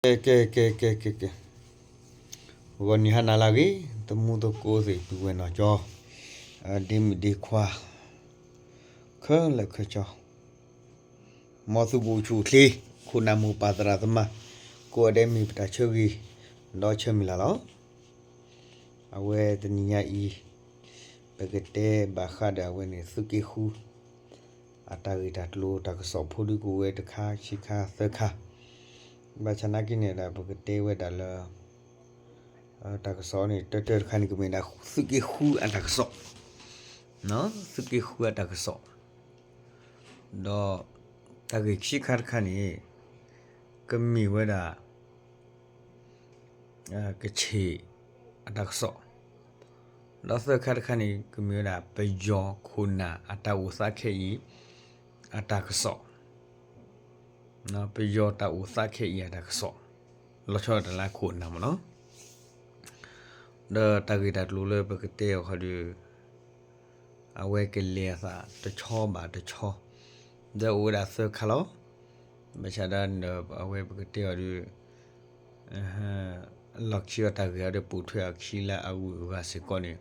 ကဲ ကဲ ကဲ ကဲ ကဲ ကဲ, ဂီၤနံၤဟါနၤလၢအဂ့ၤ သမူသကိးသ့ၣ် ပုၢ်ဝဲၢ်နီၢ်ကၠီ, ဒ့မုၣ်ဒ့ခွါ ခဲလၢာ်ခဲဆ့, မ်သုဘၣ်အိၣ်ဆူၣ်အိၣ်ချ့, ခိၣ်နၢ်မိၢ်ပၢ်သရၣ်သမါ ကိးဂၤဒဲး မ့ၢ်ပတၢ်ဆၢဂ့ၤ ဒီးဆၢမုၢ်လၢ်လီၤ. အဝဲတနံၤညါအံၤ ပကတဲဘၣ်ဃးဒီးအဝဲန့ၣ် သုးက့ဃု အတၢ်ဂ့ၢ်တၢ်ကျိၤ တၢ်ကစီၣ်ဖိဒုကအိၣ်ဝဲတခါ ခံခါ သၢခါ, ဘၣ်ဆၣ်နာ်က့န့ၣ်ဒီး ပကတဲဝဲဒၣ်လၢ တၢ်ကစီၣ်န့ၣ် တၢတၢတခါန့ၣ် ကမ့ၢ်ဒၣ်သုးက့ဃုအတၢ်ကစီၣ်, သုးက့ဃုအတၢ်ကစီၣ်, ဒီးတၢ်ဂ့ၢ်ခံခါတခါန့ၣ် ကမ့ၢ်ဝဲဒၣ် ကချ့ၣ်အတၢ်ကစီၣ်, ဒီးသၢခါတခါန့ၣ် ကမ့ၢ်ဝဲဒၣ် ပယီၤခိၣ်နၢ်အတၢ်အိၣ်သးခဲအံၤ အတၢ်ကစီၣ်, ပယီၤတၢ်အိၣ်သးခဲအံၤအတၢ်ကစီၣ်, လီၤဆီဒၣ်တၢ်လၢခိၣ်နၢ်မ့ၢ်နီၤ, ဒီးတၢ်ဂ့ၢ်တၢ်ကျိၤလၢပကတဲအီၤခီဒီး အဝဲကလဲၤအသးတဆီဘၣ်တဆီ, ဒီးအိၣ်ဝဲဒၣ်သၢခါလီၤ. ဘၣ်ဆၣ်ဒီး အဝဲပကတဲအီၤဒီး လီၢ်ခံအီၤတၢ်ဂ့ၢ်အီၤဒီးပိာ်ထွဲအီၤခံလၢအဂုၤအဂၤစ့ၢ်ကီးန့ၣ်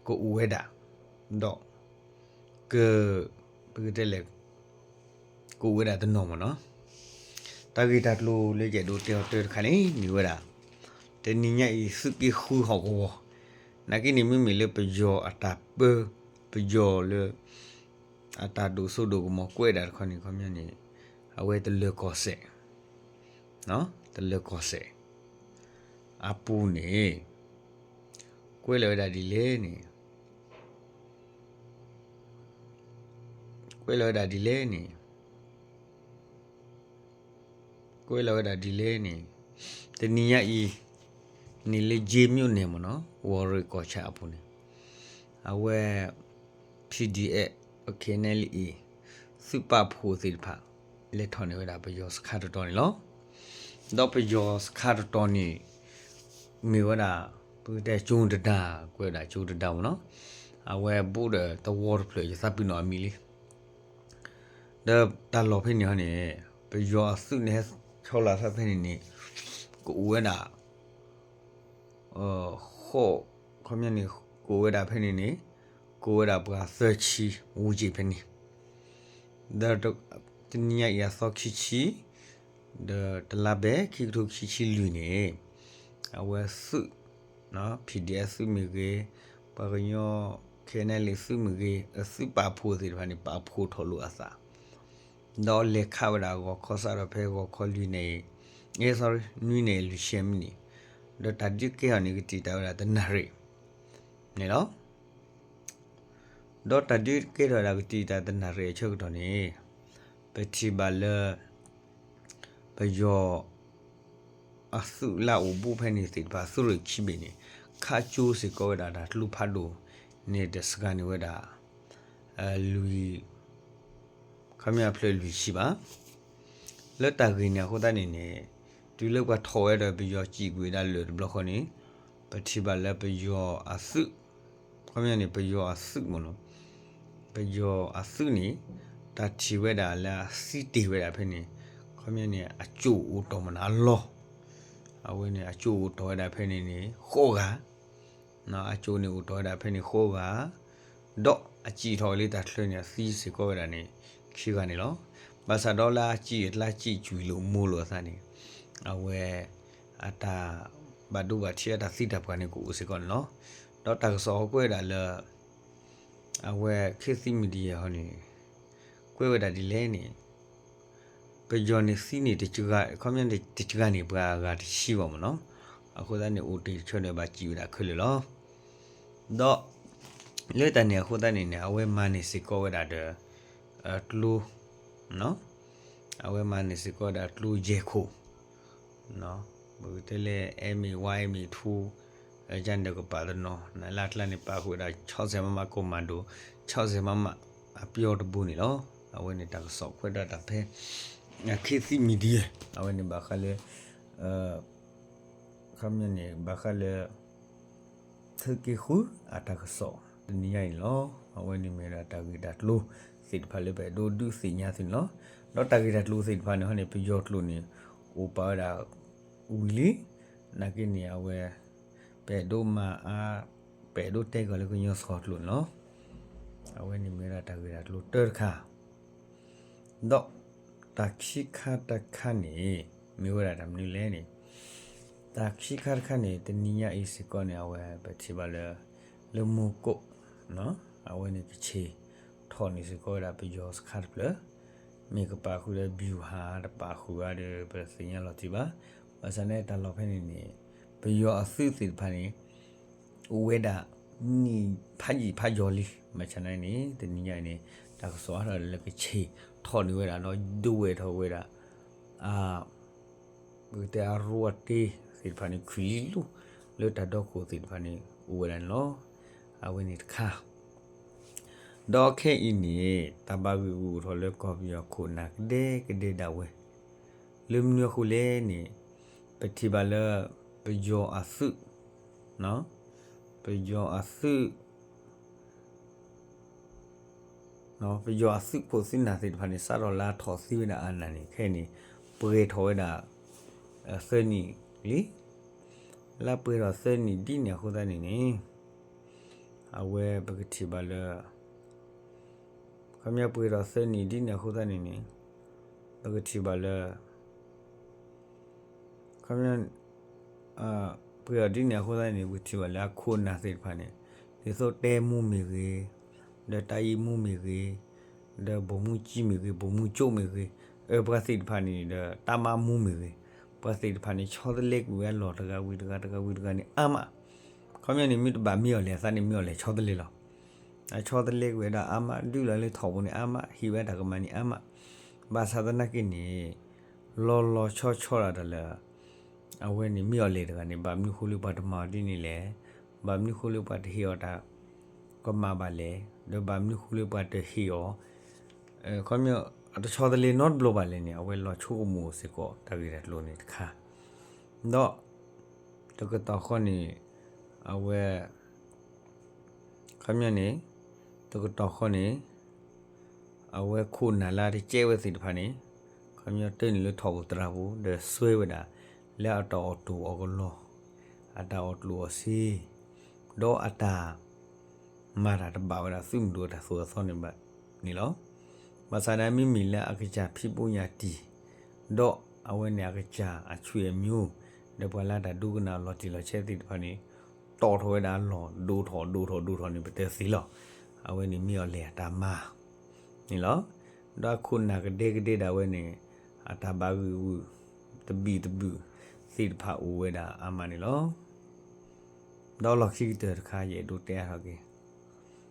ကအိၣ်ဝဲဒၣ်, ဒီး က ပကတဲလဲၣ် ကအိၣ်ဝဲဒၣ်တနီၤမ့ၢ်နီၤ, တၢ်ဂ့ၢ်တၢ်ကျိၤလၢယအဲၣ်ဒိးတဲအီၤတၢတခါန့ၣ် မ့ၢ်ဝဲဒၣ် တနံၤညါအံၤ သုးက့ဃုဟီၣ်ကဝီၤ, နာ်က့န့ၣ် မ့မ့ၢ်လၢပယီၤအတၢ်ပၢ ပယီၤလၢ အတၢ်ဒိၣ်စိဒိၣ်ကမီၤကွဲးဒၣ်တခီန့ၣ် ခီပညီန့ၣ် အဝဲတလၢၤကီၢ်စဲၣ်, တလၢၤကီၢ်စဲၣ် အပူၤန့ၣ် ကွဲးလီၤဝဲဒၣ်ဒ်လဲၣ်န့ၣ်, ကွဲးလီၤဝဲဒၣ်ဒ်လဲၣ်န့ၣ် ကွဲးလီၤဝဲဒၣ်ဒ်လဲၣ်န့ၣ်, တနံၤညါအံၤ န့ၣ်လၢ ယ့မၠိၣ်နဲၣ်မ့ၢ်နီၤ ဝီၤရ့ၣ်ကီၢ်ဆၣ်အပူၤန့ၣ် အဝဲ P D F, K N L A သုးပာ်ဖှိၣ်သ့ၣ်တဖၣ် လဲၤထီၣ်န့ၢ်ဝဲဒၣ်ပယီၤစခါတတီၤန့ၣ်လီၤ. ဒီးပယီၤစခါတတီၤန့ၣ် မ့ၢ်ဝဲဒၣ် ပကတဲကၠိတဒါ, ကွဲးဝဲဒၣ်ကၠိတဒါမ့ၢ်နီၤ, အဝဲဘူးဒီးသဝီတဖျၢၣ် ယသးပ့ၤနီၣ်အမံၤလံ ဒီးတၢ်လီၢ်ဖဲန့ၣ်ဟီန့ၣ် ပယီၤအသုးန့ၣ်ဟဲဆီလီၤသးဖဲန့ၣ်န့ၣ် ကအိၣ်ဝဲဒၣ် ဃိး, ခီပညီန့ၣ် ကအိၣ်ဝဲဒၣ်ဖဲန့ၣ်န့ၣ် ကအိၣ်ဝဲဒၣ်ပှၤသၢဆံ ဝန်းကျင် ဖဲန့ၣ်, ဒီးတနံၤညါအံၤအသီခံဆံ ဒီးတလါဘဲ ခံကထိခံဆံလွံၢ်န့ၣ် အဝဲသုး P D F သုးမ့ၢ်ဂ့ၤ, ပှၤကညီ K N L A သုးမ့ၢ်ဂ့ၤ, အသုးပာ်ဖှိၣ်သ့ၣ်တဖၣ်န့ၣ် ပာ်ဖှိၣ်ထီၣ်လိာ်အသး ဒီးလဲၤခးဝဲဒၣ်ဂီၤခီစးထီၣ်ဖဲဂီၤခီလွံၢ်နၣ်ရံၣ်, အဲ sorry နွံနၣ်ရံၣ်လွံၢ်ဆံမံးနံး, ဒီးတၢ်ဒုးကဲထီၣ်န့ၣ် ကတံာ်တာ်ဝဲဒၣ်တနၣ်ရံၣ်န့ၣ်လီၤ. ဒီးတၢ်ဒုးကဲထီၣ်ဝဲဒၣ်ကတံာ်တာ်တနၣ်ရံၣ်အဆၢကတီၢ်န့ၣ် ပထံၣ်ဘၣ်လၢ ပယီၤ အသုးလၢအအိၣ်ဘူးဖဲန့ၣ်သ့ၣ်တဖၣ် သုးရ့ၣ်ခံဘ့ၣ်န့ၣ် ခးကၠိစ့ၢ်ကီးဝဲဒၣ်တၢ်ကျိဖးဒိၣ်န့ၣ် တစှၤန့ၢ်ဝဲဒၣ် လွံၢ် ခီပညီအဖျၢၣ်လွံၢ်ဆံဘၣ်. လၢတၢ်ဂ့ၢ်န့ၣ်အဃိသတးန့ၣ်န့ၣ် တုၤလၢပှၤထီၣ်ဝဲဒီးပယီၤစံာ်ကွံာ်ဝဲဒၣ်လၢၢ်တဘျီဃီန့ၣ် ပထံၣ်ဘၣ်လၢပယီၤအသုး ခီပညီန့ၣ် ပယီၤအသုးမ့ၢ်နီၤ, ပယီၤအသုးန့ၣ် တၢ်ထံၣ်ဝဲဒၣ်လၢအသံတ့ၢ်ဝဲဒၣ်ဖဲန့ၣ် ခီပညီန့ၣ် အကၠိအိၣ်တီၢ်မ့ၢ်နီၤ အလီၢ်, အဝဲန့ၣ် အကၠိအိၣ်တီၢ်ဝဲဒၣ်ဖဲန့ၣ်န့ၣ် ဃိးဂၤ အကၠိန့ၣ်အိၣ်တီၢ်ဝဲဒၣ်ဖဲန့ၣ်ဃိးဂၤ, ဒီးအစံာ်ထီၣ်ဝဲလၢတၢ်ချၢန့ၣ် အသံစ့ၢ်ကီးဝဲဒၣ်န့ၣ် ခံဂၤန့ၣ်လီၤ. ဘၣ်ဆၣ်ဒီးလၢအစံာ်အကျါစံာ်ကွံာ်လိာ်မိၢ်လိာ်အသးန့ၣ် အဝဲ အတၢ်ဘၣ်ဒိဘၣ်ထံးအတၢ်သံတၢ်ပှၢ်န့ၣ်ကအိၣ်စ့ၢ်ကီးန့ၣ်လီၤ. ဒီးတၢ်ကစီၣ်ဟီကွဲးဒၣ်လၢ အဝဲ ခေတ်သစ်မီဒီယာ ဟီန့ၣ် ကွဲးဝဲဒၣ်ဒ်လဲၣ်န့ၣ် ပယီၤန့ၣ်သံန့ၣ် ခီပညီန့ၣ် တစှၤန့ၢ်ပှၤအဂၤတဆံဘၣ်မ့ၢ်နီၤ, အဃိသတးန့ၣ် အိၣ်တ့ၢ်တဆၢဒီးဘၣ်စံာ်ဝဲဒၣ်ခဲလၢာ်လီၤ. ဒီး လၢတၢ်န့ၣ်အဃိသတးန့ၣ်န့ၣ် အဝဲမၤန့ၢ်စ့ၢ်ကီးဝဲဒၣ်ဒီး ကျိ အဝဲမၤန့ၢ်စ့ၢ်ကီးဝဲဒၣ်ကျိယဲၢ်ခိၣ် ပကတဲလၢ MA one MA two ကန့ၣ်ဒီးကပာ်တနီၤ နလၢအကျါန့ၣ် ပာ်ဃုာ်ဝဲဒၣ် ခြောက်ဆယ်မမ commando, ခြောက်ဆယ်မမ အပျီတဘိန့ၣ်လီၤ. အဝဲန့ၣ်တၢ်ကစီၣ်ခွဲးဒၣ်တၢ်ဖဲ ခေတ်သစ်မီဒီယာ အဝဲန့ၣ်ဘၣ်ဃးလၢ ခီပညီန့ၣ် ဘၣ်ဃးလၢ သုးက့ဃုအတၢ်ကစီၣ်တနံၤညါန့ၣ်လီၤ. အဝဲန့ၣ်မ့ၢ်ဝဲဒၣ်တၢ်ဂ့ၢ်တၢ်ကျိၤသ့ၣ်တဖၣ်လၢပအဲၣ်ဒိးဒုးသ့ၣ်ညါသုန့ၣ်လီၤ. ဒီးတၢ်ဂ့ၢ်တၢ်ကျိၤသ့ၣ်တဖၣ်န့ၣ်ဟီန့ၣ် ပယီၤကျိာ်န့ၣ် အိၣ်ပာ်ဝဲဒၣ် ဝံၤလံ, နာ်က့န့ၣ် အဝဲ ပအဲၣ်ဒိးမၤအါ, ပအဲၣ်ဒိးတဲကီးလၢကညီစှီၤကျိာ်န့ၣ်လီၤ. အဝဲန့ၣ်မ့ၢ်ဝဲဒၣ်တၢ်ဂ့ၢ်တၢ်ကျိၤတၢတခါ ဒီးတၢ်ခံခါတခါန့ၣ် မ့ၢ်ဝဲဒၣ်တၢ်မနုၤလဲၣ်န့ၣ်, တၢ်ခံခါတခါန့ၣ် တနံၤညါအံၤစ့ၢ်ကီးန့ၣ် အဝဲပထံၣ်ဘၣ်လၢ လၢမူကိး အဝဲန့ၣ်ကဆ့ၣ်ထီၣ်န့ၢ်စ့ၢ်ကီးဝဲဒၣ်ပယီၤစခါတဖျၢၣ်, မ့ၢ်ကပာ်ဃုာ်ဒီး ဗျူဟာ တပာ်ဃုာ်ဘၣ်ဒီး ပတသ့ၣ်ညါလီၤတံၢ်ဘၣ်. ဘၣ်ဆၣ်န့ၣ်တၢ်လီၢ်ဖဲန့ၣ်န့ၣ် ပယီၤအသုးသ့ၣ်တဖၣ်န့ၣ် အိၣ်ဝဲဒၣ် နံၣ်ဖးယံာ်ဖးယီၤလံ. ဘၣ်ဆၣ်န့ၣ်န့ၣ် တနံၤညါအံၤန့ၣ် တၢ်ကစီၣ်အါထီၣ်လၢကဆ့ၣ်ထီၣ်န့ၢ်ဝဲဒၣ်ဒီး ဒုးဝဲၢ်ထီၣ်ဝဲဒၣ် အ ပကတဲအရိအတ့သ့ၣ်တဖၣ်န့ၣ် ခွံလံလိၣ် လၢတၢ်ဒီခိၣ်သ့ၣ်တဖၣ်န့ၣ် အိၣ်ဝဲဒၣ်န့ၣ်လီၤ. အဝဲန့ၣ်တခါ ဒီးခဲအံၤန့ၣ် တၢ်ဘၣ်ဂံာ်ဂူာ်အိၣ်ထီၣ်လၢကီၢ်ပယီၤခိၣ်နၢ်ကဒဲကဒဲဒၣ်ဝဲ လၢမနုၤအဃိလဲၣ်န့ၣ် ပထံၣ်ဘၣ်လၢ ပယီၤအသုး, ပယီၤအသုး ပယီၤအသုးခိၣ်သုးနၢ်သ့ၣ်တဖၣ်န့ၣ် စးထီၣ်လၢအထီၣ်သံဝဲဒၣ်အနၢ်န့ၣ် ခဲအံၤန့ၣ် ပှဲၤထီၣ်ဝဲဒၣ် သၢနံၣ်လံ. လၢပှဲၤထီၣ်သၢနံၣ်ဒ်န့ၣ်အဃိသတးန့ၣ်န့ၣ် အဝဲပကထံၣ်ဘၣ်လၢ ခီပညီပှဲၤထီၣ်သၢနံၣ်ဒ်န့ၣ်အဃိသတးန့ၣ်န့ၣ် ပကထံၣ်ဘၣ်လၢ ခီပညီ ပှဲၤထီၣ်ဒ်န့ၣ်အဃိသတးန့ၣ် ပကထံၣ်ဘၣ်လၢအခိၣ်အနၢ်သ့ၣ်တဖၣ်န့ၣ် ဒ်သိးတဲမူမ့ၢ်ဂ့ၤ, ဒီးတၢ်အံၤမူမ့ၢ်ဂ့ၤ, ဒီးဗိုလ်မှူးကြီးမ့ၢ်ဂ့ၤ, ဗိုလ်မှူးချုပ်မ့ၢ်ဂ့ၤ, အၢ ပှၤသ့ၣ်တဖၣ်န့ၣ်ဒီး တပ်မမှူးမ့ၢ်ဂ့ၤ, ပှၤသ့ၣ်တဖၣ်န့ၣ် ဆီတလဲကွံာ်ဝဲအလီၢ်တဂၤဝံၤတဂၤ တဂၤဝံၤတဂၤန့ၣ် အါမး. ခီပညီန့ၣ် မ့ၢ်တဘၣ်မ့ၢ်အီၤလဲၣ်အသးန့ၣ် မ့ၢ်အီၤလဲၣ် ဆီတလဲလီၤ. အဆီတလဲကွံာ်ဝဲဒၣ်အါမး ဒုးလီၤလၢထီၣ်ပူၤန့ၣ်အါမး ဟ့ၣ်ဝဲတၢ်ကမၣ်န့ၣ်အါမး. ဘၣ်ဆၣ်သနာ်က့န့ၣ် လီၤလီၤဆီဆီဒၣ်တၢ်လၢ အဝဲန့ၣ်မ့ၢ်အီၤလဲၣ်တဂၤန့ၣ် ဘၣ်မနုၤဃိလၢပှၤတမၤအီၤဒ်န့ၣ်လဲၣ်, ဘၣ်မနုၤဃိလၢပှၤတဟ့ၣ်အီၤတၢ်ကမၣ်ဘၣ်လဲၣ်, ဒီးဘၣ်မနုၤဃိလၢပှၤတဟ့ၣ်အီၤ ခီပညီ အတဆီတလဲနီတဘျီဘၣ်လဲၣ်န့ၣ် အဝဲလီၤဆိကမိၣ်စ့ၢ်ကီးတၢ်ဂ့ၢ်တၢ်ကျိၤန့ၣ်တခါ, ဒီး တကတီၢ်ဃီန့ၣ် အဝဲ ခီပညီန့ၣ် တကတီၢ်ဃီန့ၣ် အဝဲခိၣ်နၢ်လၢအတကဲဝဲသ့ၣ်တဖၣ်န့ၣ် ခီပညီတၢ်န့ၣ်လၢထီၣ်ပူၤသရၣ်ပူၤ ဒီးစွဲဝဲဒၣ် လၢအတၢ်အီၣ်တိၢ်အီၣ်ကလီၢ်, အတၢ်အီၣ်ကျိၣ်အီၣ်စ့, ဒီးအတၢ် မၤတၢ်တဘၣ်ဝဲဒၣ်သုးမုၢ်ဒိၣ်အတၢ်သိၣ်တၢ်သီန့ၣ်ဘၣ်န့ၣ်လီၤ. ဘၣ်ဆၣ်န့ၣ် မ့မ့ၢ်လၢအကစၢ်ဖံးဘိညၣ်တံၢ် ဒီးအဝဲန့ၣ်အကစၢ်အဆွေမျိုး ဒီးပှၤလၢတၢ်ဒိကနၣ်လီၤတံၢ်လီၤဆဲးသ့ၣ်တဖၣ်န့ၣ် တီၣ်ထီၣ်ဝဲဒၣ်အလီၢ် ဒိၣ်ထီၣ်ဒိၣ်ထီၣ်ဒိၣ်ထီၣ်န့ၣ် ပတဲသ့လီၤ. အဝဲန့ၣ်မ့ၢ်အီၤလဲၣ်အတၢ်မၤ န့ၣ်လီၤ. ဒီးအခိၣ်နၢ်ကဒဲကဒဲဒၣ်ဝဲန့ၣ် အတၢ်ဘၣ်ဂံာ်ဂူာ် တဘံၣ်တဘုၣ်သ့ၣ်တဖၣ်အိၣ်ဝဲဒၣ်အါမးန့ၣ်လီၤ. ဒီးလီၢ်ခံကတၢၢ်တခါ ယအဲၣ်ဒိးတဲအါထီၣ်က့ၤ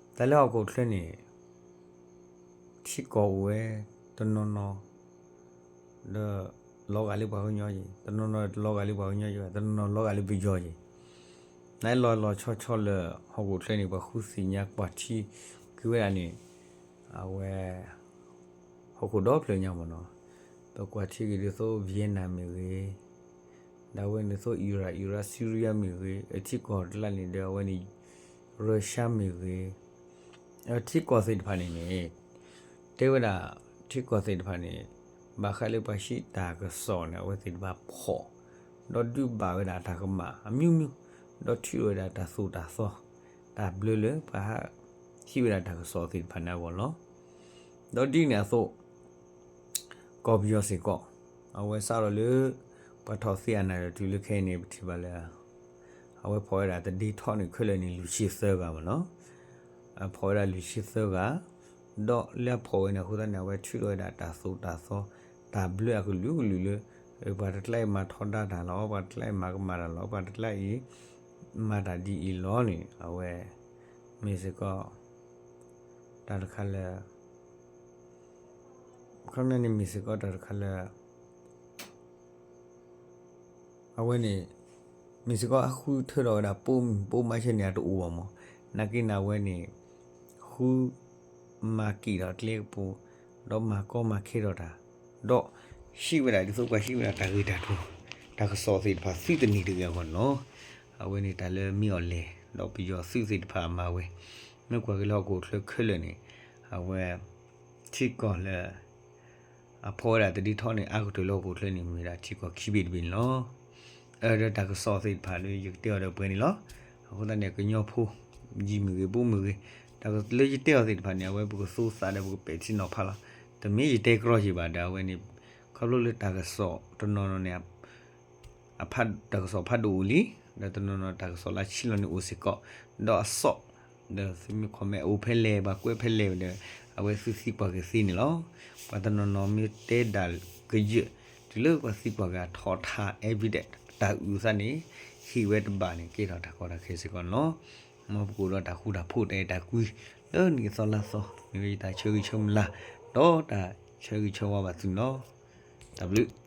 တၢ်လၢဟီၣ်ခိၣ်ချၢန့ၣ် ထံကီၢ်အိၣ်ဝဲ တနီၤနီၤ ဒီး လီၤဂာ်လၢပှၤကညီယဲၢ်, တနီၤနီၤတလီၤဂာ်လၢပှၤကညီယဲၢ်ဘၣ်, တနီၤနီၤလီၤဂာ်လၢပယီၤယဲၢ်. နလီၤလီၤဆီဆီလၢဟီၣ်ခိၣ်ချၢန့ၣ် ပှၤဃုသ့ၣ်ညါကွၢ်ထံက့ၤဝဲဒၣ်န့ၣ် အဝဲ ဟီၣ်ခိၣ်ဒီဖျၢၣ်ညါမ့ၢ်နီၤ, ပကွၢ်ထံက့ၤဒ်သိး Vietnam မ့ၢ်ဂ့ၤ, ဒီးအဝဲန့ၣ်သိး Iraq, Iraq, Syria မ့ၢ်ဂ့ၤ, အထံကီၢ်တကျါန့ၣ်ဒီးအဝဲန့ၣ် Russia မ့ၢ်ဂ့ၤ, အထံကီၢ်သ့ၣ်တဖၣ်န့ၣ်န့ၣ် တဲဝဲဒၣ် ထံကီၢ်သ့ၣ်တဖၣ်န့ၣ် ဘၣ်ဃးလၢပှၤဟံးတၢ်ကစီၣ်န့ၣ် အဝဲသ့ၣ်တဖၣ်ဖီၣ်, ဒီးဒုးဘၣ်ဝဲဒၣ်တၢ်ကမၣ်အမျိုးမျိုး, ဒီးထုးထီၣ်ဝဲဒၣ်တၢ်သိၣ်တၢ်သီ တၢ်ဘျၢလၢပှၤဟးဟံးဝဲဒၣ်တၢ်ကစီၣ်သ့ၣ်တဖၣ်န့ၣ်အဂီၢ်လီၤ. ဒီးဒ်န့ၣ်အသိး ကီၢ်ပယီၤစ့ၢ်ကီး အဝဲစးထီၣ်လၢ ပှၤထီၣ်သ့အနၢ်ဒီးတုၤလၢခဲအံၤန့ၣ် ပထံၣ်ဘၣ်လၢ အဝဲဖီၣ်ဝဲဒၣ်တဒ့ထီန့ၣ် ခဲလၢာ်န့ၣ် လွံၢ်ဆံသၢဂၤမ့ၢ်နီၤ, အဖီၣ်ဝဲဒၣ်လွံၢ်ဆံသၢဂၤ, ဒီးလၢအဖီၣ်ဝဲန့ၣ်အဃိသတးန့ၣ် အဝဲထုးထီၣ်ဝဲဒၣ်တၢ်သိၣ်တၢ်သီ တၢ်ဘျၢအကလုာ်ကလုာ်လၢ ပှၤတကျါအံၤမၤထီဒါတၢ်လီၤ, ပှၤတကျါအံၤမၤကမၣ်တၢ်လီၤ, ပှၤတကျါအံၤ မၤတၢ်ဒ်အံၤလီၤန့ၣ် အဝဲ မ့ၢ်စ့ၢ်ကီး တၢ်တခါလၢ ခီပညီန့ၣ်မ့ၢ်စ့ၢ်ကီးတၢ်တခါလၢ အဝဲန့ၣ် မ့ၢ်စ့ၢ်ကီးအဃုထၢထီၣ်ဝဲဒၣ်ပိာ်မုၣ်ပိာ်မါဆဲန့ၣ် အတအိၣ်ဘၣ်မ့ၢ်, နာ်က့န့ၣ်အဝဲန့ၣ် ဃုမၤက့ၤထီၣ်ကျဲကပူၤ, ဒီးမၤကီမၤခဲထီၣ်တၢ်, ဒီးဟံးဝဲဒၣ်ဒ်သိးပှၤဟံးဝဲဒၣ်တၢ်ဂ့ၢ်တၢ်ကျိၤ တၢ်ကစီၣ်သ့ၣ်တဖၣ်သုတနံၤတဂ့ၤအဂီၢ်န့ၣ်လီၤ. အဝဲန့ၣ်တၢ်လၢမ့ၢ်အီၤလဲၣ် ဒီးပယီၤသုးသ့ၣ်တဖၣ်အမၤဝဲ, မ့ၢ်ကွၢ်က့ၤလၢဟီၣ်ခိၣ်ချၢခဲလၢာ်န့ၣ် အဝဲ ထံကီၢ်လၢ အဖီၣ်ဝဲဒၣ်တဒ့ထီန့ၣ် အါကတၢၢ်လၢဟီၣ်ခိၣ်ချၢန့ၣ် မ့ၢ်ဝဲဒၣ်ထံကီၢ်ခံဘ့ၣ်တဘ့ၣ်န့ၣ်လီၤ. ဒီးတၢ်ကစီၣ်သ့ၣ်တဖၣ်ဒီး ယကတဲအီၤဒီးပှဲၤန့ၣ်လီၤ. အဃိသတးန့ၣ် ကညီဖိ ယံာ်မ့ၢ်ဂ့ၤ ဘူးမ့ၢ်ဂ့ၤ, တၢ်လၢယတဲအီၤသ့ၣ်တဖၣ်န့ၣ် အဝဲပကသိသးဒီးပကပဲာ်ထံနီၤဖးလီၤ. တမ့ၢ်ယတဲကြီယံာ်ဘၣ်ဒီး အဝဲန့ၣ် ခီဖျိလၢတၢ်ကစီၣ်တနီၤနီၤန့ၣ် အဖး တၢ်ကစီၣ်ဖးဒိၣ်အိၣ်လံ, ဒီးတနီၤနီၤတၢ်ကစီၣ်လၢဆံးလီၤန့ၣ်အိၣ်စ့ၢ်ကီး, ဒီးအသီၣ် ဒီးသုမ့ၢ် comment အိၣ်ဖဲလဲၣ် ဘၣ်ကွဲးဖဲလဲၣ်ဒီး အဝဲသုသံကွၢ်က့ၤသ့န့ၣ်လီၤ. ပှၤတနီၤနီၤမ့ၢ်တဲဒၣ်ကယၢၢ် တုၤလၢပှၤသံကွၢ်က့ၤအထီၣ်ထါ evidence တၢ်အုၣ်သးန့ၣ် ဟ့ၣ်ဝဲတဘၣ်န့ၣ် ကဲထီၣ်တၢ်ကီတၢ်ခဲစ့ၢ်ကီးန့ၣ်လီၤ. မ်ပကအိၣ်ဒီးတၢ်ဃူတၢ်ဖိး တၢ်အဲၣ်တၢ်ကွံ လၢနံၣ်သီလါသီ မ့ၢ်ဝဲယတၢ်ဆၢဂ့ၤဆၢမုၢ်လၢ် ဒီးတၢ်ဆၢဂ့ၤဆၢဝါဘၣ်သုန့ၣ်လီၤ. တၢ်ဘျုး